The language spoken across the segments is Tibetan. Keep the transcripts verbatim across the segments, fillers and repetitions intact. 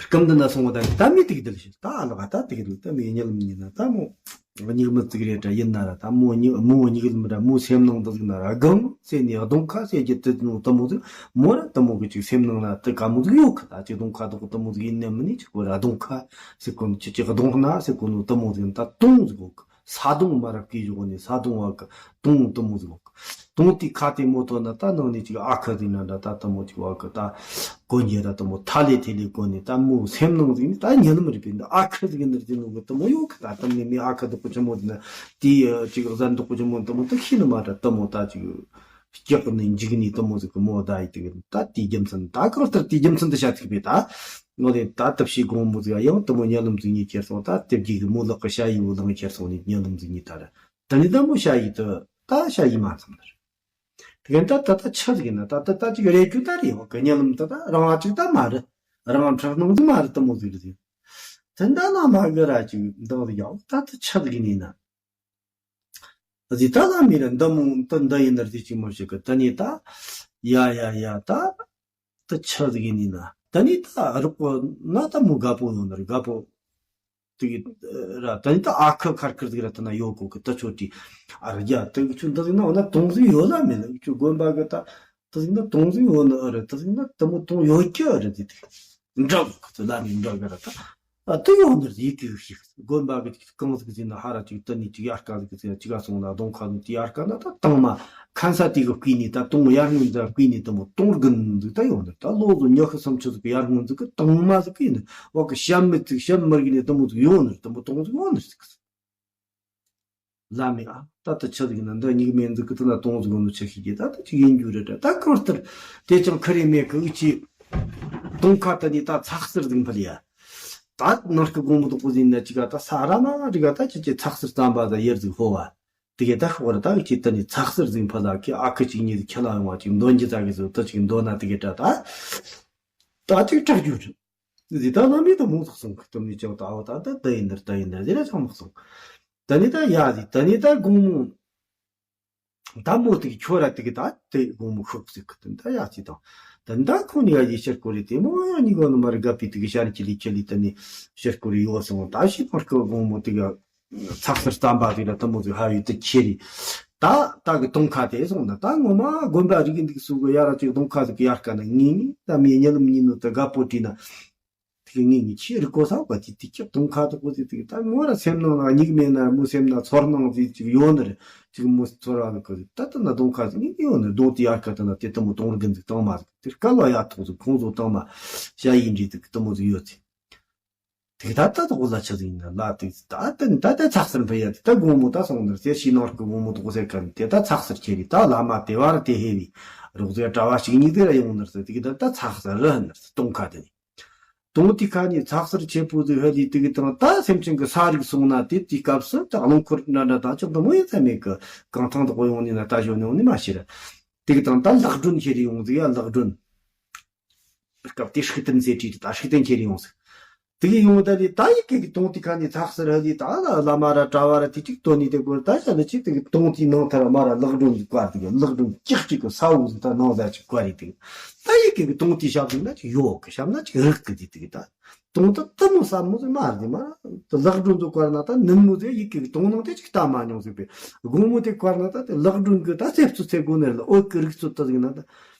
སྐབས་འདི་ན་སོང་བ་དང་ད་མི་དེ་གི་འདི་ལ་ཞིག་ད་ཨ་ལ་ག་ད་དེ་གི་འདི་ད་མི་གཉིད་ལམ་གཉིད་ན་ད་མོ་གཉིད་མི་ཙིག་རེད་དྲ་ཡིན་ན་ར་ད་མོ་གཉིད་མོ་གཉིད་ལམ་ར་མོ་སེམས་ནང་འདི་ཟིག་ན་ར་སྒང་ཟེར་ནས་གདོང་ཁ་ཟེར་གྱི་དེ་ནོ་དེ་མོ་ཟིག་མོ་ར་དེ་མོ་གི་ཅིག་སེམས་ནང་ལ་དེ་ག་མོ་ཟིག་ཡོད་གི། ད་ཅིག་གདོང་ཁ་དོག་དེ་མོ་ཟིག་ཡིན་ནི་མིན་ནི་ཅིག་གོ་ར་གདོང་ཁ་ཟེར་གོ་ནོ་ཅིག་ཅིག་གདོང་སྣ་ཟེར་གོ་ནོ་དེ་མོ་ཟིག་ད་དུང་ཟིག་ཡོད་གི། ས་དོང་མ་རབས་ཀྱི་གཞོགས་ནས་ས་དོང་བ་གི་དོང་དུ་མོ་ཟིག་གི། དོང་དེའི་ཁ་དེ་མོ་ཐོན་ན་ད་ནང་ནས་ཅིག་ཨ་ཁུ་ཟིག་ན་འདྲ་ད་དུ་མོ་ཅིག་བ་གི་ད་གོན་རྒྱུ་ར་དུ་མོ་ཐ་ལེ་ཐེ་ལེ་གོན་ནས་ད་མོ་སེམས་ནང་ཟིག་ནས་ད་ཉེ་ལམ་རེད་པས་འདི་ཨ་ཁུ་ཟིག་ནི་རེད་ནོ་གི་དུ་མོ་ཡོད་གི། ད་དམ་ནས་མི་ཨ་ཁུ་དུ་པོ་ཆི་མོ་ཟིག་ན་དེའི་ཅིག་གཟན་དུ་པོ་ཆི་མོ་དུ་མོ་ད་ཤི་ནི་མ་འདྲ་དུ་མོ་ད་ཅིག་སྐྱག་ནས་འཇིག་ནས་དུ་མོ་ཟིག་གི་མོ་ད་ཡི་དེ་གི་ད་དེའི་རྒྱུ་མཚན་ད་གང་ལྟར་དེའི་རྒྱུ་མཚན་དུ་བྱ་ཐུག་པས་ད། ངོ་ལས་ད་ལྟ་ཕྱིའི་དགོང་མོ་ཟིག་ཡང་དུ་མོ་ཉེ་ལམ་ཟིག་གཉིས་ཁྱེར་སོང་། ད་དེབ་རྒྱུག་གི་མོ་ལག་གི་ཞ་ཡི་བོ་ལང་ཁྱེར་སོང་ནས་ཉེ་ལམ་ཟིག་གཉིས་ད་ར་དེ་ནས་ད་མོ་ཞ་ཡི་དུ་ད་ཞ་ཡི་མ་ཚང་ནར་དེ་གན་ད་ད་ད་ཆི་ཟིག་ཡིན་ན་ད་ད་ད་ཅིག་རེ་རྒྱུ་ད་རེད་བ་གི་ཉེ་ལམ་ད་ད་རང་ཨ་ཅིག་ད་མ་རེད། རང་འཕྲག་ནང་ཟིག་མ་རེད་དུ་མོ་ཟིག་རེད་ཟིག་དེ་ད་ན་མ་གི་ར་ཅིག་འདང་ཟིག་ཡང་ད་ད་ཆི་ཟིག་ཡིན་ན། ཨ་ཙི་ད་ལ་མི་ར་འདི་མོ་འདི་འདི་ཡིན་ནར་དེ་ཅིག་མོ་ཞིག་གི་ད་ནི་ད་ཡ་ཡ་ཡ་ད་ད་ཆི་ཟིག་ཡིན་ནི་ན་ད་ནི་ད་རུག་པོ་ན་ད་མོ་དགའ་པོ་ཡོང་ནར་དགའ་པོ་དེ་གི་ར་ད་ནི་ད་ཨ་ཁུ་ཁར་ཁུར་ཟིག་ར་ད་ན་ཡོད་གོ་གི་ད་ཆོ་ཏི་ཨ་ར་ཡ་ད་གི་ཆུ་འདི་ཟིག་ན་འོ་ན་དོང་ཟིག་ཡོད་ལ་མེད་ལ་ཆུ་དགོན་པ་གི་ད་ད་ཟིག་ན་དོང་ཟིག་ཡོད་ནི་ཨ་ར་ད་ཟིག་ན་ད་མོ་དོང་ཡོད་ཀྱི་ཨ་ར་དེ་དེ་འདྲ་གོ་གི་ད་ལ་ནི་འདྲ་གི་ར་ད། ཨ་དེ་ཡོང་ནི་ཡི་གེ་ཞིག་དགོན་པ་གི་གང་ཟིག་ཟིན་ན་ཧ་ར་ཅིག་ད་ནི་ཅིག་ཡར་ཀ་ཟིག་ཟིན་ཅིག་ག་སོང་ན་གདོང་ཁ་ནི་དེ་ཡར་ཀ་ན་ད་དང་མ་ཁན་ས་དེ་གི་བསྐུས་ནི་ད་དོང་ཡར་སྔོན་ཟིག་བསྐུས་ནི་ད་མོ་དོང་དགུན་ཟིག་ད་ཡོང་ནི་ད་ལོ་ཟིག་ཉི་ཤུ་སུམ་ཅུ་ཟིག་གི་ཡར་སྔོན་ཟིག་གི་དང་མ་ཟིག་བསྐུས་ནི་བ་གི་ཤམ་མི་ཟིག་ཤམ་མི་རྒྱུ་ནི་ད་མོ་ཟིག་ཡོང་ནི་ད་མོ་དོང་ཟིག་ཡོང་ནི་ཟིག་ལ་མེ་ཨ་ད་ད་ཆི་ཟིག་ན་འདི་སྙིགས་མའི་འཛུགས་ཀི་ད་ན་དོང་ཟིག་ནོ་ཆི་ཤིག་གི་ད་ད་ཅིག་ཡིན་རྒྱུ་རེད་ད་ད་གང་ལྟར་དེ་ཅང་ཁ་རེ་མེད་གི་ཨུ་ཅི་དོང་ཁ་ད་ནི་ད་ཚགས་སུར་ཟིག་འཕལ་ཡ། ད་ནང་སྐུ་དགོང་མོ་དོག་པོ་ཟིན་ན་ཅིག་ག་ད་ས་ར་མ་རི་ག་ད་ཅི་ཅི་ཚགས་སུར་བརྩམས་པ་ད་ཡར་ཟིག་ཧོ་བ། དེ་ག་ད་ཤོག་ར་ད་ཨུ་ཅི་ད་ནི་ཚགས་སུར་ཟིག་འཕལ་ལ་ཁི་ཨ་ཁུ་ཅིག་གཉིས་ཟིག་ཁྱེར་ལ་ཡོང་བ་ཅིག་འདོན་རྒྱུ་ད་གི་ཟིག་ད་ཅིག་འདོན་ན་དེ་ག་ད་ད་ད་ཅིག་དྲག་རྒྱུ་རེད། ཟི་ད་ལ་མི་ད་མོ་ཟིག་སོང་གི་ད་མི་ཅང་ད་ཨོ་ད་ད་ད་ཡིན་ནར་ད་ཡིན་ནར་ཟི་ར་ཚང་མ་སོང་། ད་ནི་ད་ཡ་ཟི་ད་ནི་ད་དགོང་མོ། ད་མོ་དེ་གི་ཁྱོད་ར་དེ་གི་ད་དེ་དགོང་མོ་ཤོག་ཟིག་གི་ད་ཡ་ཅི་དང་། ད་ནི་ད་ཁོང་ནི་ཡ་ཡི་ཤར་སྐོར་རེ་དེ་མོ་ཡ་ནི་གོ་ནི་མ་རི་ག་པི་དེ་གི་ཤར་ཅི་ལི་ཅི་ལི་ད་ནི་ཤར་སྐོར་རེ་ཡོ་སོང་ད་ཤི་ཕར་སྐོར་དགོང་མོ་དེ་གི་ཚགས་སུར་བརྩམས་པ་དེ་ལ་ད་མོ་ཟིག་ཧ་ཡོད་དེ་ཁྱེར་རི། ད་ད་གི་དོང་ཁ་དེ་སོང་ན་ད་ངོ་མ་དགོན་པ་རིག་འདུག་སུ་གི་ཡ་ར་ཅིག་དོང་ཁ་ཟིག་གི་ཡར་ཀ་ན་ངེས་ངེས་ད་མི་ཉེ་ལམ་ཉིན་ནོ་ད་དགའ་པོ་བྲིས་ན། དེ་ངེད་གཉིས་ཆེ་རུ་གོ་ས་བ་དེ་དེ་ཀྱག་དུང་ཁ་དུ་གོ་དེ་དེ་ད་ངོ་ར་སེམས་ནང་ལ་སྙིགས་མེད་ན་མོ་སེམས་ན་ཚོར་སྣང་དེ་ཅིག་ཡོད་ནི་རེད་ཅིག་མོ་ཚོར་བ་ལ་གོ་དེ་ད་ལྟ་ན་དུང་ཁ་དེ་ངེད་ཡོད་ནི་རྡོ་དེ་ཡར་ཁ་དུ་ན་དེ་ལྟ་མོ་དུང་རྒན་ཟིག་དང་མ་ཟིག་དེ་སྐལ་བ་ཡ་ཐོག་ཟིག་ཁོང་ཚོ་དང་མ་ཤ་ཡིན་འདྲི་ཟིག་ལྟ་མོ་ཟིག་ཡོད་ཚེ། དེ་ད་ལྟ་དུ་གོ་ལ་ཆ་ཟིག་ཡིན་ན་ལ་དེ་ད་ལྟ་ད་ལྟ་ཚགས་སུར་འཕེལ་ཡ་དེ་ད་དགོང་མོ་ད་སོང་ནི་རེད་ཟེར་ཤི་ནང་རུ་གི་དགོང་མོ་དུ་གོ་ཟེར་ག་ནི་དེ་ད་ཚགས་སུར་ཁྱེར་རི་ད་ལ་མ་དེ་བར་དེ་ཧེ་བི་རོགས་ཟེར་གྲྭ་བ་ཞིག་གཉིས་དེ་ར་ཡོང་ནི་རེད་ཟེར་དེ་གི་ད་ལྟ་ཚགས་སུར་རི་ནི་རེད་དུང་ཁ་དེ་ནི། དུང་དེ་ཁ་ནས་ཚགས་སུར་ཆེ་པོ་ཟིག་ཧ་ལི་དེ་གི་དང་ད་སེམས་ཅན་གི་ས་རིག་སོང་ན་དེ་དེའི་སྐབས་སུ་ད་རླུང་འཁོར་འདྲ་འདྲ་དང་ཅོག་དུ་མོ་ཡིན་ཚ་མེད་གི་གང་ཐང་དུ་གོ་ཡོང་ནི་ན་ད་ཞོ་ནི་ཡོང་ནི་མ་ཤེས་ར། དེ་གི་དང་ད་ལག་སྒྲོན་ཁྱེར་ཡོང་ཟིག་ཡ་ལག་སྒྲོན། སྐབས་དེ་ཧྲིག་སྟན་ཟེར་བྲིས་ད་ཧྲིག་སྟན་ཁྱེར་ཡོང་ཟིག་དེ་གི་ཡོང་ད་ལི་ད་ཡི་གེ་གི་དུང་དེ་ཁ་ནས་ཚགས་སུར་ཧ་ལི་ད་ལ་བླ་མ་ར་གྲྭ་བ་ར་དེ་གཅིག་དོན་ནི་དེ་གོ་ད་ཤ་ལི་ཅིག་དེ་གི་དུང་དེའི་ནང་ཐར་མ་ར་ལག་སྒྲོན་ཟིག་བཀར་དེ་གི་ལག་སྒྲོན་ཀྱག་ཅིག་གི་ས་འོག་ཟིག་ད་ནང་ཟ་ཅིག་བཀར་ཡི་དེ་གི་ད་ཡི་གེ་གི་དུང་དེ་ཞབས་ཟིག་ན་ཅིག་ཡོག་གི་ཞབས་ན་ཅིག་རིག་གི་དེ་དེ་གི་ད་དུང་ད་ད་མོ་ས་མོ་ཟིག་མ་རེད་མ་ད་ལག་སྒྲོན་ཟིག་བཀར་ན་ད་ནུབ་མོ་ཟིག་ཡི་གེ་གི་དུང་ནང་དེ་ཅིག་ལྟ་མ་མྱོང་ཟིག་པས་དགོང་མོ་དེ་བཀར་ན་ད་དེ་ལག་སྒྲོན་གི་ད་རྩེབ་ཚོ་ཚེ་དགོ་ནས་ལ་འོད་གི་རིག་ཚོ་ད་ཟིག་ན་ད།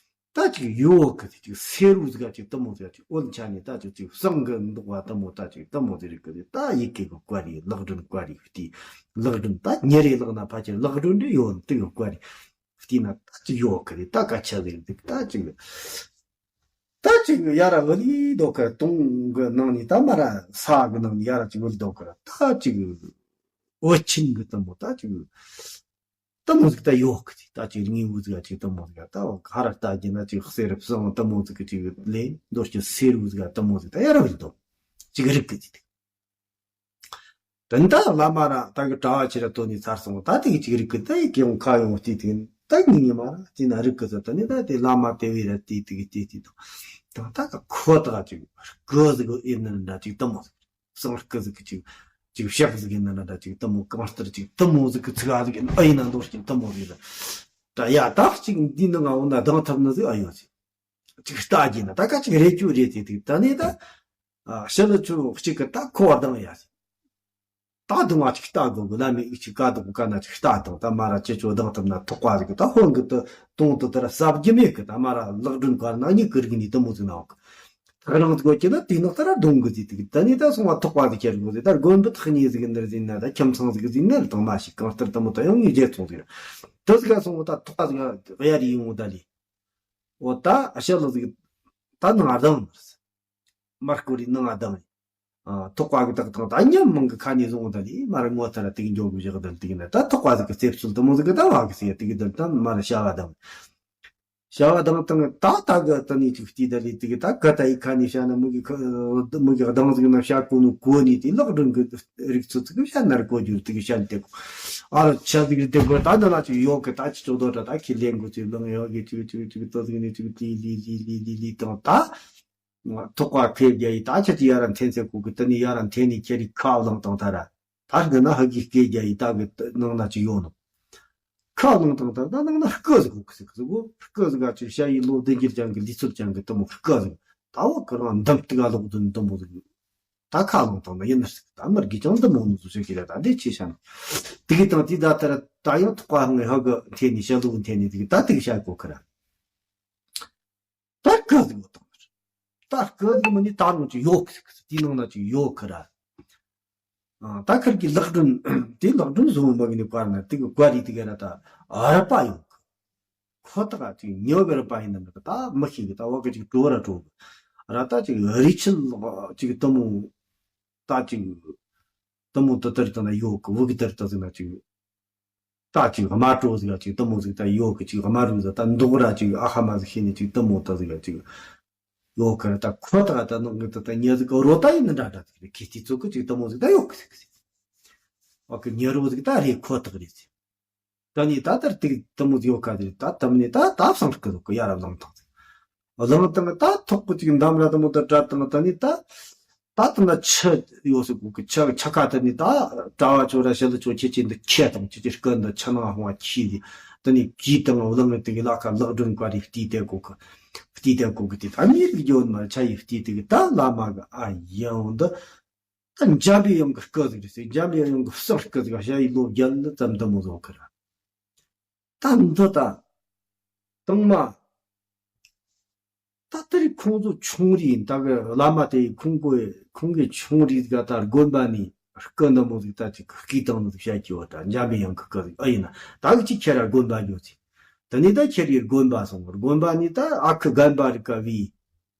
ད་ཅིག་ཡོད་གི་དེ་ཅིག་སེ་རུ་ཟིག་ག་ཅིག་གཏུམ་མོ་ཟིག་ག་ཅིག་འོད་ཆ་ནས་ད་ཅིག་ཅིག་བསང་གི་འདུག་བ་གཏུམ་མོ་ད་ཅིག་གཏུམ་མོ་ཟིག་རིག་གི་ད་ཡི་གེ་གི་བཀའ་རེད། ལག་སྒྲོན་བཀའ་རེད་བལྟས། ལག་སྒྲོན་ད་ཉེ་རེ་ལག་ན་ཕ་ཁྱེར་ལག་སྒྲོན་འདྲ་ཡོད་དེ་གི་བཀའ་རེད་བལྟས་ན་ད་ཅིག་ཡོད་གི་རེད། ད་སྐད་ཆ་ཟིག་རེད་འདུག་ད་ཅིག་ད་ཅིག་ཡ་ར་འོད་ལི་འདུག་གི། དུང་གི་ནང་ནས་ད་མ་ར་ས་གི་ནང་ནས་ཡ་ར་ཅིག་འོད་འདུག་གི་ར། ད་ཅིག་འོད་ཆེན་གི་གཏུམ་མོ་ད་ཅིག་གཏུམ་མོ་ཟིག་ད་ཡོད་གི་ཅིག་ད་ཅིག་དངོས་པོ་ཟིག་ག་ཅིག་གཏུམ་མོ་ཟིག་ག་ད་ག་ར་ལྟ་རྒྱུ་ན་ཅིག་གསེར་བཟང་གཏུམ་མོ་ཟིག་གི་ཅིག་ལས་མདོ་སྐྱོད་སེ་རུ་ཟིག་ག་གཏུམ་མོ་ཟིག་ད་ཡ་ར་བར་དོ་ཅིག་རིག་གི་ཅིག་དོན་དག་བླ་མ་ར་ད་གི་གྲྭ་བ་ཆེ་ར་དོ་ནི་ཚར་སོང་། ད་དེ་གི་ཅིག་རིག་གི་ད་ཡི་གེ་ཡོང་ཁ་ཡོང་སྟེ་དེ་ད་ངི་ངི་མ་ར་དེ་ན་རིག་གི་ཟེར་ད་ནི་ད་དེ་བླ་མ་དེ་བས་ར་དེ་དེ་གི་དེ་དེ་དང་ད་ད་ག་ཁོ་ད་ག་ཅིག་གི་ཟིག་ཨེ་ན་འདྲ་ཅིག་གཏུམ་མོ་ཟིག་གསང་སྐུ་ཟིག་གི་ཅིག་ཅིག་ཞབས་ཟིག་ཡིན་ན་འདྲ་ཅིག་གཏུམ་མོ་གང་ལྟར་ཅིག་གཏུམ་མོ་ཟིག་གི་ཚིག་ཨ་ཟིག་ཡིན་ཨ་ཡིན་ན་འདོར་ཅིག་གཏུམ་མོ་ཟིག་ལ། ད་ཡ་ད་ཅིག་འདི་ནང་ང་འོ་ན་ལྡང་ཐུབ་ནི་ཟིག་ཨ་ཡོད་ཟིག་ཅིག་ལྟ་རྒྱུ་ན་ད་ག་ཅིག་རེ་ཅུ་རེ་ཟིག་དེ་ད་ནི་ད་ ཨ། ཕྱི་ལ་ཆུ་གཅིག་གི་ད་ཁོ་བ་ལྡང་ཡ། ད་སྡང་བ་ཅིག་ལྟ་དགོས་གི། བླ་མའི་ཨིག་ཅིག་ཀ་དོག་ག་ན་ཅིག་ལྟ་དང་། ད་མ་ར་ཅི་ཅོ་ལྡང་ཐུབ་ན་ཐོག་པ་ཟིག་གི་ད་ཧོན་གི་ད་དོང་དུ་ད་ར་ཟབ་རྒྱུ་མེད་གི། ད་མ་ར་ལག་སྒྲོན་གར་ན་ཉིད་གི་རིག་ནི་དུ་མོ་ཟིག་ན་འོག་ཐག་རིང་དགོས་ཀྱི་ན་དེ་ནག་ད་ར་གདོང་གི་ཟིག་དེ་གི་ད་ནི་ད་སོང་བ་ཐོག་པ་ཟིག་ཁྱེར་དགོས་ཟིག། ད་དགོན་པ་ཐག་ཉེ་ཟིག་གི་འདིར་ཟིག་ན། ད་ཁྱིམ་ཚང་ཟིག་གི་ཟིག་ན་ལ་དང་མ་ཞིག་གང་ལྟར་དུ་མོ་ད་ཡང་ངས་རྒྱལ་ཚོང་ཟིག་ར། དུ་ཟིག་ག་སོང་བ་ད་ཐོག་པ་ཟིག་ག་ཡ་རི་ཡོང་བ་ད་ལི། འོ་ད་ཨ་ཤ་ལོ་ཟིག་ད་ནང་ཨ་དང་། མར་སྐོར་རི་ནང་ང་དང་། ཨ། ཐོག་པ་གི་དག་དང་ད་མཉམ་མང་གི་ཁ་ནས་བཟུང་ད་ལི་མར་ངོ་ཐར་དེ་གི་འཇོག་གི་བཞག་དལ་དེ་གི་ན། ད་ཐོག་པ་ཟིག་གི་རྩེབ་ཚུལ་དུ་མོ་ཟིག་གི་ད་བ་གི་སེ་དེ་གི་དལ་ད་མར་བྱ་བ་དང་། བྱ་བ་དང་དང་ད་ད་གི་ད་ནི་ཅིག་བལྟས་ད་ལི་དེ་གི་ད་ག་ད་ཡི་ཁ་ནས་བྱ་ན་མོ་གི་ཁ་མོ་གི་གདང་ཟིག་ན་བྱ་གོ་ནོ་གོ་ནི་དེ་ལག་སྒྲོན་གི་རིག་ཚུལ་ཚིག་གི་བྱ་ནར་གོ་རྒྱུར་དེ་གི་བྱ་དེ་གོ། ཨ་རོ་ཆ་ཟིག་དེ་གོ་ད་ན་ལ་ཅིག་ཡོག་གི་ད་ཅི་ཅོ་དོ་ད་ད་ཁི་ལེན་གོ་ཅིག་ལང་ཡོག་གི་ཅིག་ཅིག་ཅིག་ད་ཟིག་ནི་ཅིག་ལི་ལི་ལི་ལི་ལི་ལི་དང་ད། ཐོག་པ་ཁེ་རྒྱ་ཡི་ད་ཆ་ཅི་ཡ་ར་འཐེན་ཚེ་གོ་གི་ད་ནི་ཡ་ར་འཐེན་ནི་ཁྱེར་རི་ཁ་བླངས་དང་ད་ར། ད་རྒི་ན་ཧ་གི་ཁེ་རྒྱ་ཡི་ད་གི་ནང་ན་ཅི་ཡོད་ནོ། ཁ་བླངས་དང་ད་ད་ནང་ན་སྐུ་ཟིག་གོ་གི་ཟིག་གི་ཟིག་གོ། སྐུ་ཟིག་ག་ཅི་ཤ་ཡི་ལོ་བདུན་འགྱུར་ཅན་གི་ལི་ཚུབ་ཅན་གི་དུ་མོ་སྐུ་ཟིག། ད་བ་གི་རང་འདམ་སྟེགས་ལོག་དུ་དུ་མོ་ཟིག། ད་ཁ་བླངས་དང་ན་ཡིན་ན་ཟིག་ད་མར་གི་ཅང་དུ་མོ་ནུ་ཟིག་ཤེས་ཀྱི་ར། ད་འདི་ཆེ་ཤ་ན་དེ་གི་དང་དེ་ད་ད་ར་ད་ཡང་ཐོག་པ་ཧང་ཧ་གི་འཐེན་ནི་ཤ་ལུག་འཐེན་ནི་དེ་གི་ད་དེ་གི་ཤ་གོ་གི་ར། ད་སྐུ་ཟིག་ཡོད་དང་། ད་སྐུ་ཟིག་མི་ནི་ད་རུང་ཅིག་ཡོད་གི་ཟིག་གི་ཟིག་དེའི་ནང་ན་ཅིག་ཡོད་གི་ར། ཨ། ད་ཁིར་གི་ལག་སྒྲོན་དེ་ལག་སྒྲོན་བཟོ་མ་གི་ནི་བཀར་ན་དེ་གི་བཀའ་རིག་དེ་ག་ར་ད་ར་པ་ཡོད་གི། ཁོ་ཐག་ཅིག་ཉོ་གི་ར་པ་ཡིན་ན་མི་གི་ད་མི་ཤེས་གི། ད་བ་གི་ཅིག་བྲོ་ར་བྲོ་གི་ར། ད་ཅིག་རི་ཆུ་ཅིག་དུ་མོ་ད་ཅིག་དུ་མོ་དུ་དར་དུ་ན་ཡོད་གི། བུ་གི་དར་དུ་ཟིག་ན་ཅིག་ད་ཅིག་དམར་བྲོ་ཟིག་ལ་ཅིག་དུ་མོ་ཟིག་ད་ཡོད་གི། ཅིག་དམར་རུ་ཟིག་ད་མདོག་ར་ཅིག་ཨ་ཧ་མ་ཟིག་ཤེས་ནས་ཅིག་དུ་མོ་ད་ཟིག་ལ་ཅིག་ཡོད་གི་ར། ད་ཁོ་ད་ད་ནང་གི་ད་ད་ཉེ་ཟིག་གི་རོ་ད་ཡིན་ན་འདྲ་འདྲ་ཟིག་རེད། ཁི་ཏི་ཚོ་གི་ཅིག་དུ་མོ་ཟིག་ད་ཡོད་གི་ཟིག་གི་ཟིག། ཨོ་གི་ཉེ་རོ་ཟིག་ད་རེད། ཁོ་ཐག་རེད་ཟིག། ད་ནི་ད་ལྟར་ཏིག་དུ་མོ་ཟིག་ཡོད་ག་ཟིག་རེད། ད་དམ་ནས་ད་ད་བསང་གི་ཟིག་གི་ཡ་ར་ལང་ཐང་ཟིག། གླང་དང་ད་ཐོག་གི་ཅིག་འདམ་ར་དུ་མོ་དུ་བྲ་དང་། ད་ནི་ད་ད་དུ་ན་ཆུ་ཡོད་སུ་གོ་གི། ཆུ་ཆུ་ཁ་དུ་ནི་ད་གྲྭ་བ་ཆོ་ར་ཞི་ལུ་ཆོ་ཁྱེད་ཀྱི་འདི་ཁྱེད་དང་ཁྱེད་ཀྱི་སྐུ་འདི་ཆུ་ནང་ཧོང་བ་ཁྱི་ཟིག། ད་ནི་གྱི་དང་གླང་དེ་གི་ལ་ཁ་ལག་སྒྲོན་བཀའ་རིག་བལྟས་ཏེ་གོ་གི། བལྟས་ཏེ་གོ་གི་དེ་ད་མི་རིགས་ཡོད་མ་ཆ་ཡི་བལྟས་དེ་གི་ད་བླ་མ་གི་ཨ་ཡང་འདི་ད་འཇམ་པའི་དབྱངས་ཀྱི་སྐུ་ཟིག་རེད་ཟེར། འཇམ་པའི་དབྱངས་ཀྱི་བསང་སྐུ་ཟིག་ཞ་ཡི་ལོ་བརྒྱད་ལ་ཙམ་དུ་མོ་བཟོ་གི་ར། ད་འདི་ད་དང་མ། ད་དེ་རིགས་ཁོང་ཚོ་ཆུང་རིགས་ཡིན། ད་གི་བླ་མ་དེ་ཁོང་གོ་ཁོང་གི་ཆུང་རིགས་ག་ད་དགོན་པ་ནས་སྐུ་འདི་མོ་ཟིག་ད་ཅིག་སྐུའི་དང་ནི་ཟིག་བཤད་ཀྱི་ཡོད། ད་འཇམ་པའི་དབྱངས་ཀྱི་སྐུ་ཟིག་ཨ་ཡིན་ན་ད་གི་ཅིག་ཁྱེད་ར་དགོན་པ་འགྱོ་ཚེ། དེ་ནས་ད་ཁྱེད་རིགས་དགོན་པ་སོང་། དགོན་པ་ནས་ད་ཨ་ཁུ་རྒན་པ་རིག་ག་བི་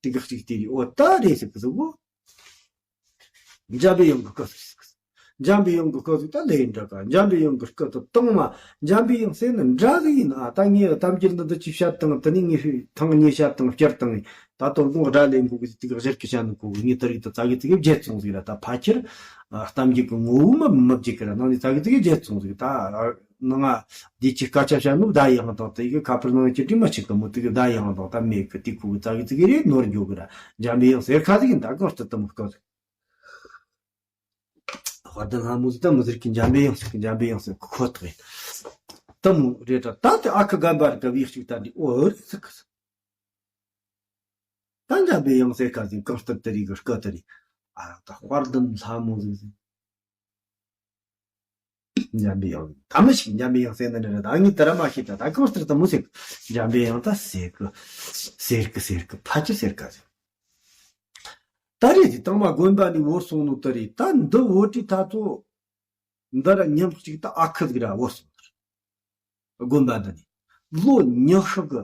དེ་གི་ཅིག་དེ་རིགས་འོ་ད་རེད་ཟེར་གི་ཟིག་གོ། འཇམ་པའི་དབྱངས་ཀྱི་སྐུ་ཟིག། འཇམ་པའི་དབྱངས་ཀྱི་སྐུ་ཟིག་ད་ལས་འདྲ་ག། འཇམ་པའི་དབྱངས་ཀྱི་སྐུ་དང་དང་མ། འཇམ་པའི་དབྱངས་ཟེར་ན་འདྲ་གི་ཡིན་ཨ། ད་ངས་གཏམ་རྒྱུད་འདི་འདི་ཅིག་བཤད་དང་། དེ་ནས་ངས་ཐེངས་གཉིས་བཤད་དང་བསྐྱར་དང་། ད་དོ་དགོང་སྒྲ་ལེན་གོ་གི་ཟིག་དེ་གི་གཞིར་གི་བཤད་ནི་གོ་གི། ངས་དེ་རིགས་དེ་ཙ་གི་ཙི་གི་བརྗེད་སོང་ཟིག་ར། ད་ཕ་ཁྱེར་གཏམ་རྒྱུད་ཀྱི་ངོ་བོ་མི་མི་བརྗེད་གི་ར། ནང་ནས་ཙ་གི་ཙི་གི་བརྗེད་སོང་ཟིག། ད་ནང་ང་འདི་ཅི་སྐད་ཆ་བཤད་ནོ་ད་ཡང་དང་དེ་གི་ཁ་པར་ནང་ཅི་དྲི་མ་ཆི་གི་མོ་དེ་གི་ད་ཡང་དང་ད་མེད་གི། དེ་ཁུ་གི་ཙ་གི་ཙི་གི་རེད་ནོར་འགྱོ་གི་ར། འཇམ་པའི་དབྱངས་ཟེར་ཁ་ཟིག་ཡིན། ད་གང་ལྟར་དུ་མོ་སྐུ་ཟིག། དཔལ་ལྡན་ལྷ་མོ་ཟིག་ད་མི་ཟེར་གི། འཇམ་པའི་དབྱངས་ཟེར་གི། འཇམ་པའི་དབྱངས་ཟེར་གི་ཁོ་ཐག་ཡིན། དུ་མོ་རེད་དྲ། ད་དེ་ཨ་ཁུ་རྒན་པ་རིག་ག་བི་ཞིག་ད་འདི་འོ་རེད་ཟེར་གི། ད་འཇམ་པའི་དབྱངས་ཟེར་ཁ་ཟིག་གང་ལྟར་དེ་རིག་གི་སྐུ་དེ་རིག་ཨ། ད་དཔལ་ལྡན་ལྷ་མོ་ཟིག་ཟིག། འཇམ་པའི་དབྱངས་ད་མི་ཞིག་འཇམ་པའི་དབྱངས་ཟེར་ན་ནི་རེད། ད་ངས་དེ་ར་མ་ཤེས། ད་ད་གང་ལྟར་དུ་མོ་ཟེར་གི། འཇམ་པའི་དབྱངས་ད་ཟེར་གི་ཟེར་གི་ཟེར་གི་ཕ་ཅི་ཟེར་ག་ཟེར། ད་རེས་དེ་དང་མ་དགོན་པ་ནས་བོར་སོང་ནོ་དེ་རེད། ད་འདི་བོ་ཏི་ཐ་ཚོ་འདི་ར་ཉམས་གཅིག་ད་ཨ་ཁུ་ཟིག་ར་བོར་སོང་ནོ་རེད། དགོན་པ་འདི་ནས་ལོ་ཉི་ཤུ་གི་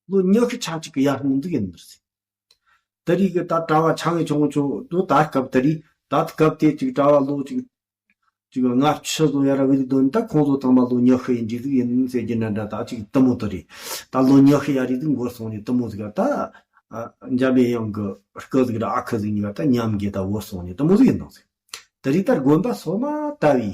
ལོ་ཉི་ཤུ་ཆ་གཅིག་གི་ཡར་སྔོན་འདི་ཡིན་ནི་རེད། དེ་རིགས་གི་ད་གྲྭ་བ་ཆང་གི་ཆུང་ཆུང་དུ་ད་སྐབས་དེ་རིགས་ད་སྐབས་དེ་ཅིག་གྲྭ་བ་ལོ་ཅིག་ཅིག་ལྔ་བཅུ་ཙམ་ཡར་ར་བའི་དོན་ད་ཁོང་ཚོ་ཚང་མ་ལོ་ཉི་ཤུ་ཡིན་འདྲ་ཟིག་ཡིན་ཟེར་གྱི་འདྲ་འདྲ། ད་ཅིག་དུ་མོ་དེ་རེད། ད་ལོ་ཉི་ཤུ་ཡར་རེ་ཟིག་འགོར་སོང་ནས་དུ་མོ་ཟིག་ད་འཇམ་པའི་དབྱངས་ཀྱི་སྐུ་ཟིག་ར་ཨ་ཁུ་ཟིག་གཉིས་ཀ་ད་མཉམ་གྱི་ད་བོར་སོང་ནས་དུ་མོ་ཟིག་ཡིན་ནོ་ཟིག། དེ་རིགས་ད་དགོན་པ་སོ་མ་ལྟ་བུའི་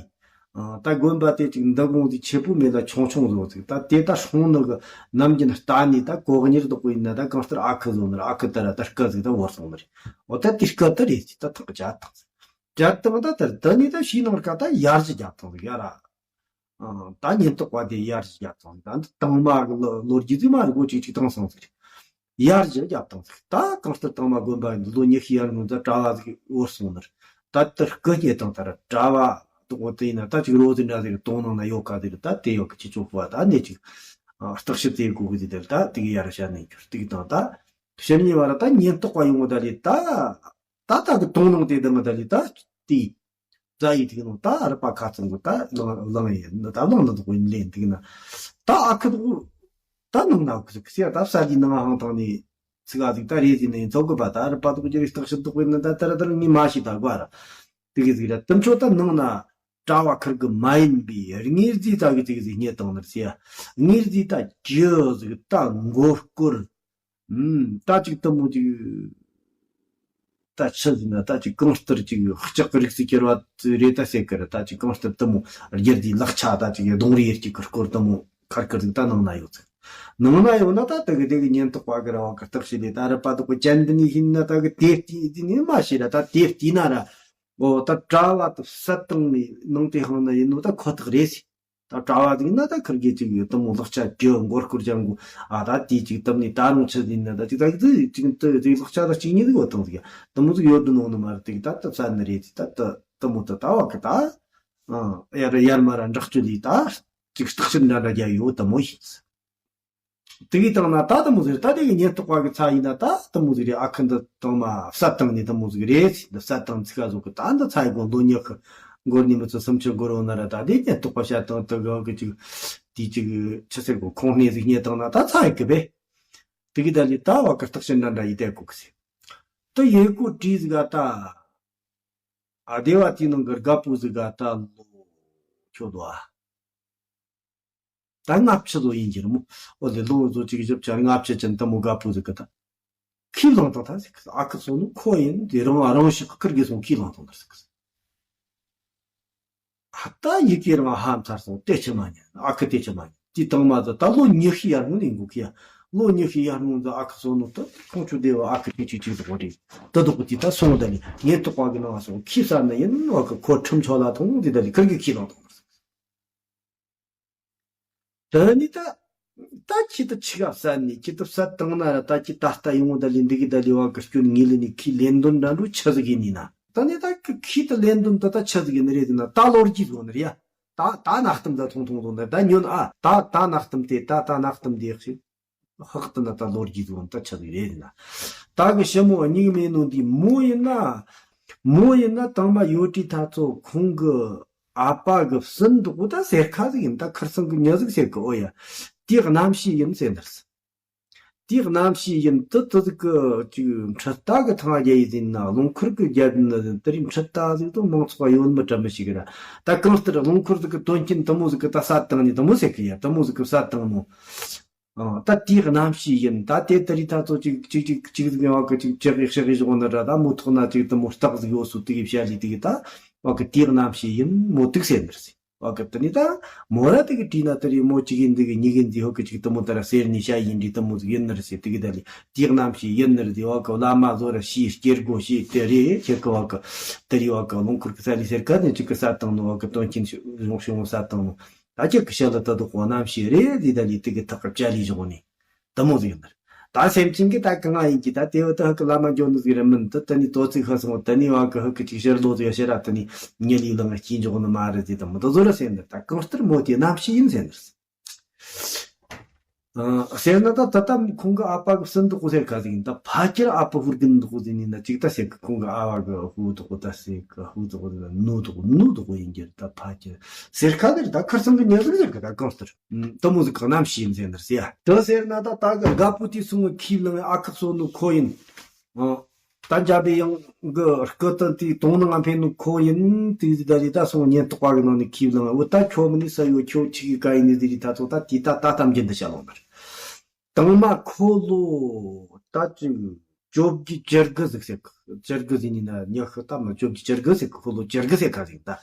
ད་དགོན་པ་དེ་ཅིག་འདུ་ཁང་ཟིག་ཆེ་པོ་མེད་ལ་ཆུང་ཆུང་བཟོ་ཟིག། ད་དེ་ད་སྲུང་ནི་གི་ནམ་རྒྱུན་ལྟ་ནི་ད་གོ་གཉེར་དོག་པོ་ཡིན་ན་ད་གང་ལྟར་ཨ་ཁུ་བཟོ་ནི་ར་ཨ་ཁུ་ད་ར་ད་སྐུ་ཟིག་ད་བོར་སོང་ནི་རེད། འོ་ད་དེ་སྐུ་ད་རེད་ཟིག་ད་ཐག་བཅད་ཐག་ཟིག། བརྒྱ་དང་ད་ལྟར་དུ་ནི་ད་ཕྱིའི་ནང་ཀ་ད་ཡར་ཞུ་རྒྱག་ཐང་ཡ་ར། ཨང་ད་ཉེན་རྟོག་པ་དེ་ཡར་ཞུ་རྒྱག་ཐང་ད་འདི་དང་མ་གི་ལོ་ལོ་རྒྱུས་དེ་མ་རི་གོ་ཅིག་ཅིག་བཏང་སོང་ཟིག། ཡར་ཞུ་རྒྱབ་བཏང་ཟིག་ད་གང་ལྟར་དང་མ་དགོན་པ་ལོ་ཉི་ཤུ་ཡར་སྔོན་ད་གྲྭ་བ་ཟིག་འོར་སོང་ནར། ད་དེར་སྐུ་རྙེད་དང་ད་ར་གྲྭ་བ་དོག་དེ་ཡིན་ན་ད་ཅིག་རོ་ཟིག་འདྲ་ཟིག་དོང་ནང་ན་ཡོད་ཀ་ཟིག་ད་དེ་ཡོད་ཀི་ཅི་ཆོག་པ་ད་ནས་ཅིག་བརྟག་ཞིབ་དེ་དགོས་གི་ཟིག་དེར་ད་དེ་གི་ཡར་བྱ་ནས་འགྱུར་དེ་གི་དང་ད་ཕྱི་ཉིན་བར་ད་ཉེན་རྟོག་པ་ཡོང་གི་ད་ལི་ད་ད་ད་གི་དོང་ནང་དེ་དང་གི་ད་ལི་ད་དེ། རྫ་ཡི་ཐིག་ནང་ད་རི་པ་ཁ་ཚང་གི་ད་ལང་ལང་ཡིན་ད་ལང་ན་དོག་ཡིན་ལེན་ཐིག་ན། ད་ཨ་ཁུ་དོག་ད་ནང་ན་ཁུ་ཟིག་ཟེར་ད་ས་ལི་ནང་ཧང་ཐང་ནས་ཚིག་ཨ་ཟིག་ད་རེད་ཟིན་ནས་ཚོགས་གི་པ་ད་རི་པ་དོག་ཅི་རིགས་བརྟག་ཞིབ་དོག་ཡིན་ན་ད་ད་ར་ད་ར་ངས་མ་ཤེས་ད་གོ་ར། དེ་གི་ཟིག་ར་དུམ་ཆོ་ད་ནང་ན་གྲྭ་བ་ཁུར་གི་མ་ཡིན་པའི་དངོས་རྫས་ད་གི་ཟིག་ཟིག་རྙེད་བཏང་ནར་ཟེར། དངོས་རྫས་ད་ཇི་ཟིག་ད་མགོ་སྐོར། ཨུམ། ད་ཅིག་དུ་མོ་ཅིག་ད་ཆི་ཟིན་ན་ད་ཅིག་གང་ལྟར་ཅིག་ལྕགས་ཀྱི་རིགས་སུ་གྱུར་བ་རེད་ད་ཟེར་གི་ར། ད་ཅིག་གང་ལྟར་དུ་མོ་རྒྱུ་དེའི་ལག་ཆ་ད་ཅིག་གདོང་རིས་ཡེར་གྱི་ཁུར་སྐོར་དུ་མོ་ཁར་ཁུར་ཟིག་ད་ནང་ན་ཡོད་ཟིག་ནང་ན་ཡོད་ན་ད་དེ་གི་དེ་གི་ཉེན་རྟོག་པ་གི་ར་བ་གི་བརྟག་ཞིབ་ལས་ད་རི་པ་དོག་གི་ཅན་འདི་ནས་ཤིན་ན་ད་གི་དེ་བལྟས་དེ་ནས་མ་ཤེས་ར། ད་དེ་བལྟས་ན་ར་འོ་ད་གྲྭ་བ་དུ་བསད་བཏང་ནས་ནང་དེ་ཧང་ན་ཡིན་ནོ་ད་ཁོ་ཐག་རེད་ཟེར། ད་གྲྭ་བ་ཟིག་ན་ད་ཁུར་གེ་ཅིག་ཡོད་དུ་མོ་ལག་ཆ་གྱོད་མགོ་སྐོར་ཅང་གོ་ཨ་ད་དེ་ཅིག་དམ་ནི་ད་རུང་ཆི་ཟིན་ན་ད་ཅིག་ད་ཅིག་ད་ཅིག་ད་ཅིག་ལག་ཆ་ད་གཅིག་གཉིས་ཟིག་ཡོད་དང་ཟིག་དུ་མོ་ཟིག་ཡོད་དུ་ནོ་ནི་མ་རེད། དེ་ད་ད་བསད་ནི་རེད། ད་ད་དུ་མོ་ད་ད་བ་གི་ད་ཨ་ཡར་ཡར་མ་ར་འདྲག་ཅུ་ལི་ད་ཅིག་བརྟག་ཞིབ་འདྲ་འདྲ་རྒྱ་ཡོད་དུ་མོ་ཡིན། དེ་གི་དང་ན་ད་དུ་མོ་ཟིག་ད་དེ་གི་ཉེན་རྟོག་པ་གི་ཚ་ཡིན་ན་ད་དུ་མོ་ཟིག་རེད། ཨ་ཁུ་འདི་དང་མ་བསད་བཏང་ནི་དུ་མོ་ཟིག་རེད། འདི་བསད་བཏང་ཚིག་ག་ཟོ་གི་ད་འདི་ཚ་ཡི་གོ་ལོ་ཉི་ཤུ་འགོར་ནི་མི་ཚོ་སུམ་ཅུ་འགོར་འོ་ན་ར། ད་དེ་ཉེན་རྟོག་པ་བཤད་སྟངས་དུ་གི་གི་ཅིག་དེ་ཅིག་ཆི་ཟེར་གོ་ཁོང་སྣེ་ཟིག་རྙེད་བཏང་ན་ད་ཚ་ཡི་གི་བས། དེ་གི་ད་ལི་ད་བ་གི་བརྟག་ཞིབ་འདྲ་འདྲ་ཡི་དེ་གོ་གི་ཟེར། དུ་ཡེ་གོ་བྲིས་ཟིག་ག་ད་ཨ་སྡེ་བ་དེའི་ནང་གི་རྒད་པོ་ཟིག་ག་ད་ལོ་ཁྱོད་དོ་ཨ། ད་ལྔ་བཅུ་ལོ་ཡིན་གྱི་རེད་མོ། འོ་ལེ་ལོ་བཟོ་གཅིག་བཞི་བཅུ་ལྔ་བཅུ་ཅན་དུ་མོ་དགའ་པོ་ཟིག་གི་ད། ཁས་བླངས་དང་ད་ཟིག་ཨ་ཁུ་སོང་ནུ་ཁོ་ཡིན་དེ་རང་རང་ཞིག་ཁུར་གི་སོང་ཁས་བླངས་དང་ད་ཟིག་ཨ་ད་ཡི་གེ་རང་ཧ་མཚར་སོང་དེ་ཆི་མ་ཉན་ཨ་ཁུ་དེ་ཆི་མ་ཉན་དེ་དང་མ་ད་ད་ལོ་ཉི་ཤུ་ཡར་སྔོན་ནས་འགུག་གི་ཡ། ལོ་ཉི་ཤུ་ཡར་སྔོན་ད་ཨ་ཁུ་སོང་ནུ་ད་ཁོང་ཆུ་དེ་བ་ཨ་ཁུ་དེ་ཅིག་ཅིག་ཟིག་འོ་རེད། ད་དུ་གི་དེ་ད་སོང་ད་ནི་ངས་ཐོག་པ་གི་ནང་སོང་ཁས་བསད་ནི་ཡིན་ཨ་ཁུ་ཁོ་ཁྲིམས་ཆོག་ལ་ཐོང་དེ་ད་ལི་ཁུར་གི་ཁས་བླངས་དང་ད་ཟིག་དེ་ནི་ད། ད་ཁྱི་དེ་ཆི་ག་བསད་ནི་ཁྱི་དེ་བསད་བཏང་ན་ར་ད་ཁྱི་ད་ལྟ་ཡོང་ད་ལི་འདི་གི་ད་ལི་བ་གི་སྐྱོན་ངེས་ལི་ནི་ཁྱི་ལེན་དོན་འདྲ་འགྲོ་ཆི་ཟིག་ཡིན་ནི་ན། ད་ནི་ད་ཁྱི་དེ་ལེན་དོན་ད་ད་ཆི་ཟིག་ཡིན་ནི་རེད་ན། ད་ལོ་རྒྱུས་ཟོ་ནི་རེད་ཡ། ད་ད་ནག་གཏམ་ད་ཐུང་ཐུང་ཐུང་ད་ད་ཉོན་ཨ། ད་ད་ནག་གཏམ་དེ་ད་ད་ནག་གཏམ་དེ་ཞིག་ཧག་ཏུ་ན་ད་ལོ་རྒྱུས་ཟོ་ནི་ད་ཆི་ཟིག་རེད་ན། ད་གི་ཞི་མོ་སྙིང་མེད་ནོ་འདི་མོ་ཡིན་ན། མོ་ཡིན་ན་དང་མ་ཡོད་དྲི་ཐ་ཚོ་ཁོང་གི་ཨ་ཕ་གི་བསུན་འདུག་གོ་ད་ཟེར་ཁ་ཟིག་ཡིན། ད་ཁར་སང་གི་མྱི་ཟིག་ཟེར་གི་ཨོ་ཡ། དེའི་རྣམ་ཤེས་ཡིན་ཟེར་འདིར། དེའི་རྣམ་ཤེས་ཡིན་དུ་དུ་ཟིག་གི་ཅིག་འཕྲུལ་རྟ་གི་ཐང་རྒྱ་ཡི་ཟིན་ན་རླུང་འཁོར་གི་རྒྱ་ཟིན་ན་དེ་རིང་འཕྲུལ་རྟ་ཟིག་དང་མང་ཚོགས་ཡོད་མི་གྲམ་མི་ཞིག་ར། ད་གང་ལྟར་རླུང་འཁོར་ཟིག་གི་དོན་རྐྱེན་དུ་མོ་ཟིག་གི་ད་ས་བཏང་ནི་དུ་མོ་ཟེར་གི་ཡ་དུ་མོ་ཟིག་གི་ས་བཏང་ནོ། ཨ། ད་དེའི་རྣམ་ཤེས་ཡིན། ད་དེ་ད་རི་ད་ཚོ་ཅིག་ཅིག་ཅིག་ཅིག་ཟིག་ཡང་གི་ཅིག་ཅག་གི་ཤག་གི་བཞག་ན་ར། ད་མོ་ཐོག་ན་ཅིག་དུ་མོ་སྟག་ཟིག་ཡོད་སུ་དེ་གི་བྱ་ལི་དེ་གི་ད་བ་གི་དེའི་རྣམ་ཤེས་ཡིན་མོ་དུག་ཟེར་ནི་རེད་ཟེར། བ་གི་དེ་ནི་ད་མོ་ར་དེ་གི་བྲིས་ན་དེ་རི་མོ་གཅིག་ཡིན་དེ་གི་གཉིས་ཡིན་དེ་ཧོ་གི་ཅིག་དུ་མོ་ད་ར་ཟེར་ནི་བྱ་ཡིན་དྲི་དུ་མོ་ཟིག་ཡིན་ནི་རེད་ཟེར། དེ་གི་ད་ལི་དེའི་རྣམ་ཤེས་ཡིན་ནི་རེད་དེ་བ་གི་བླ་མ་བཟོ་ར་ཤི་སྐྱེ་སྒོ་ཤི་དེ་རེད་ཁྱེད་གི་བ་གི་དེ་རི་བ་གི་རླུང་འཁོར་གི་ས་ལི་ཟེར་ག་ནི་ཅིག་གི་ས་བཏང་ནོ་བ་གི་དོན་རྐྱེན་ཞུ་ཞུ་ས་བཏང་ནོ། ད་ཁྱེད་ཀྱི་ཞལ་ལ་ད་དུ་གོ་རྣམ་ཤེས་རེད་དེ་ད་ལི་དེ་གི་ཐག་གི་བཅའ་ལི་བཞག་ནི་དུ་མོ་ཟིག་ཡིན་པར། ད་སེམས་ཅན་གི་ད་གང་ང་ཡིན་གྱི་ད་དེ་བ་ད་ཧ་གི་བླ་མ་འགྱོ་ནི་ཟིག་རེད་མིན་ད་ད་ནི་དོ་ཚིག་ཧ་སོང་ད་ནི་བ་གི་ཧ་གི་ཅིག་ཤར་ལོ་ཟིག་ཤར་ར་ད་ནི་ཉི་ལི་ལང་སྐྱིན་འཇོག་ནི་མ་རེད་དེ་དུ་མོ་ད་བཟོ་ར་སེམས་ད་ད་གང་ལྟར་མོ་དེ་རྣམ་ཤེས་ཡིན་ཟེར་ནི་རེད། ཟེར་ན་ད་ད་ད་ཁོང་གི་ཨ་ཕ་གི་སུན་དུ་གོ་ཟེར་ག་ཟིག་ཡིན་ད་ཕ་ཁྱེར་ཨ་ཕ་ཧུར་གིན་དུ་གོ་ཟིག་ཡིན་ན་ཅིག་ད་ཟེར་གི་ཁོང་གི་ཨ་བ་གི་ཧུ་དུ་གོ་ད་ཟེར་གི་ཧུ་དུ་གོ་ཟེར་ན་ནུ་དུ་གོ་ནུ་དུ་གོ་ཡིན་གྱི་ད་ཕ་ཁྱེར་ཟེར་ག་ཟིག་ད་ཁར་སང་གི་ཉེ་ཟིག་ཟེར་གི་ད་གང་ལྟར་དུ་མོ་ཟིག་གི་རྣམ་ཤེས་ཡིན་ཟེར་ནར་ཟེར་ཡ། དུ་ཟེར་ན་ད་ད་གི་རྒད་པོ་དེ་སུང་གི་ཁས་བླངས་ཨ་ཁུ་སོ་ནུ་ཁོ་ཡིན། ད་འཇའ་པའི་དབྱངས་གི་སྐུ་དུ་དེའི་དོང་ནང་ང་འཕེན་ནུ་ཁོ་ཡིན་དེ་ཟིག་ད་རི་ད་སོང་ཉེན་རྟོག་པ་གི་ནང་ནས་ཁས་བླངས་འོ་ད་ཁྱོད་མི་ནི་ས་ཡོད་ཁྱོད་ཆི་གི་ག་ཡིན་ནི་ཟིག་རི་ད་ཚོ་ད་དེ་ད་ད་གཏམ་རྒྱུན་དུ་བཤད་ལོང་ནར། དང་མ་ཁོ་ལོ་ད་ཅིག་བཅོ་བརྒྱད་བཅུ་དགུ་ཟིག་ཟེར་གི་བཅུ་དགུ་ཟིག་ཡིན་ན་ཉི་ཤུ་ད་མ་བཅོ་བརྒྱད་བཅུ་དགུ་ཟེར་གི་ཁོ་ལོ་བཅུ་དགུ་ཟེར་ག་ཟིག་ད།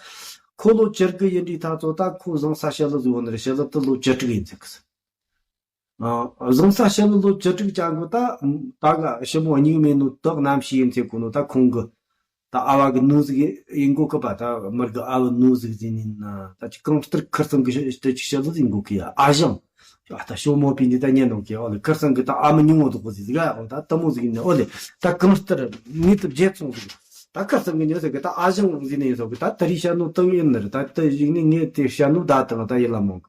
ཁོ་ལོ་བཅུ་དགུ་ཡིན་དུས་ད་ཚོ་ད་ཁོ་བཟང་ས་ཞི་ལི་ཟིག་ཡོད་ནི་རེད་ཞི་ལི་ད་ལོ་བཅུ་དྲུག་ཡིན་ཟེར་གི་ཟིག་ཨ། བཟང་ས་ཞི་ལི་ལོ་བཅུ་དྲུག་ཅན་གི་ད་ད་ག་ཞི་མོ་སྙིང་མེད་ནོ་དག་རྣམ་ཤེས་ཡིན་ཟེར་གོ་ནོ་ད་ཁོང་གི་ད་ཨ་བ་གི་ནུ་ཟིག་ཡིན་གོ་གི་པ་ད་མར་གི་ཨ་བ་ནུ་ཟིག་ཟིན་ཡིན་ན་ད་ཅི་གང་ལྟར་ཁར་སང་གི་ཞི་ཞི་ཞི་ལི་ཟིན་གོ་གི་ཡ་ཨ་ཞང་། ཨ་ད་ཞོ་མོ་པི་ནི་ད་ཉན་ནོ་གི་ཨོ་ལེ་ཁར་སང་གི་ད་ཨ་མ་ཉུང་བོ་དུ་གོ་ཟི་ཟི་ག་ཨོ་ད་ཏ་མོ་ཟི་གི་ནི་ཨོ་ལེ་ད་ཀམ་སྟར་ངི་ཏུ་བརྗེད་སོང་ཟི་གི་ད་ཁར་སང་གི་ཉོ་ཟི་གི་ད་ཨ་ཞང་ཟི་ནི་ཡོད་སོ་གི་ད་ད་རི་ཤ་ནུ་ཏང་ཡིན་ནི་རེད། ད་ད་ཡིན་ནི་ངས་དེ་ཤ་ནུ་ད་ཏང་ད་ཡིན་ལ་མོང་།